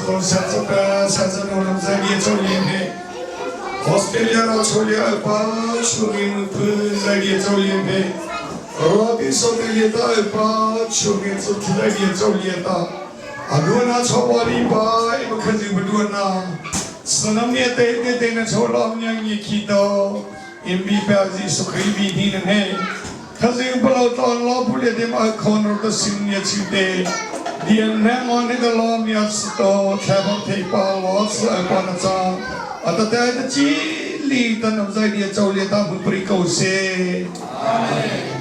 to sa cha pa sa cha no nam zai dia chau lian he Australia ra cholia pa chungin phu zai dia chau lian he Rabi so te lia ta pa chungin chu thilai dia chau lia ta Aduana chawali pa ima khazi baduana sanam ne te te te na cholam nyang ni khi to imbi pa ji sukhri bi ni na he khazing palo ton lo pule dem a khon ro ta sim ne chi te dian ne ngon ne da lo mi as to thlabang thei pa lo sa pa na cha ata te ta chi li tan am zai dia chau le ta mun pri ko se. Amen.